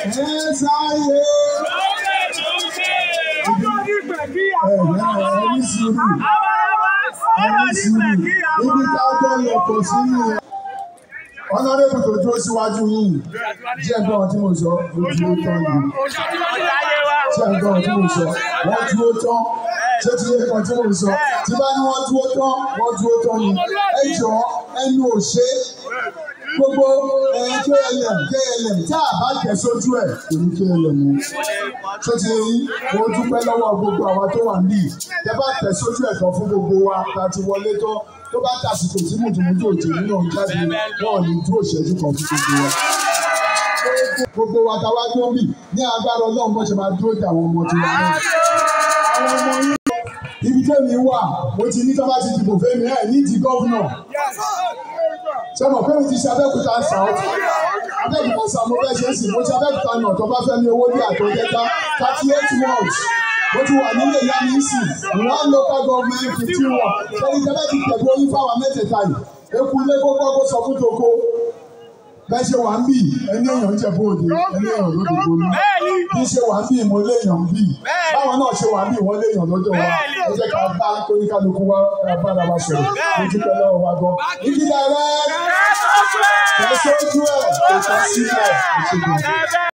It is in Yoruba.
Ẹ sáyé. Ẹ ní sùúrù. Ẹ ní sùúrù. Ibi tá a gbọ́ lọ kò sí nìyẹn. Honorable tó dúró síwájú yìí, jẹ́ ẹ̀gbọ́n tí mo sọ, ló dúró tán ni. Ṣé ẹ̀gbọ́n tí mo sọ, wọ́n dúró tán. Ṣé ti yẹ kan tí mo sọ? Tí bá ní wọ́n dúró tán, wọ́n dúró tán ni. Ẹ jọ ẹnu ò ṣe gbogbo KLM KLM tí a bá tẹ̀ sójú ẹ̀ kò ní KLM o. Ṣé ti yẹ yín? Mo dúpẹ́ lọ́wọ́ gbogbo àwa tó wà níbí. Tẹ bá tẹ̀ sójú ẹ̀ tán fún gbogbo wa tá a ti wọlé tán, tó bá tàsìkò tí mùtùmùtù òjèlú náà ń jáde, wọn ò ní dúró ìṣẹ́jú kan fún gbogbo wa. Gbogbo wa ta wá dúró bì ní agbára Ọlọ́run bó ṣe máa dúró dé àwọn ọmọ tiwa náà. Àwọn ọmọ yín ibi tẹ́mi wà, mo ti ní tó bá ti dìbò fẹ́mi ẹ̀ ní di governor. Ṣé mo pé mi ti ṣe Abẹ́òkúta South? Abẹ́òkúta South mo fẹ́ ṣe é sì, mo ṣe Abẹ́òkúta náà tó bá fẹ́ mi owó dé àtọ́jẹ́ta 38 wards. Mo ti wà nílé ìyá mi sí one local government 15 ward. Ṣẹ́ni tẹ́lẹ̀ ti tẹ̀gbọ́ oyin fáwọn mẹ́tẹ̀ẹ̀ta yìí. Eku ilé kókó kó sọ fún toko. Bẹ́ẹ̀ ṣe wà ń bì, ẹni èèyàn ń jẹ bóde, ẹni èèyàn ló dìbò ní. Bí ṣe wà ń bì, mo léèyàn ń bì. Báwọn náà ṣe wà ń bì, wọ́n léèyàn lọ́dọ̀ wa. Ẹ jẹ́ ká bá kóníkálukú wa bára wa sọ̀rọ̀. Mo dúpẹ́ lọ́wọ́ wa gan. Ibi dàrẹ́, tẹ̀síwájú ẹ̀, kò tán sílẹ̀, ìṣègùn.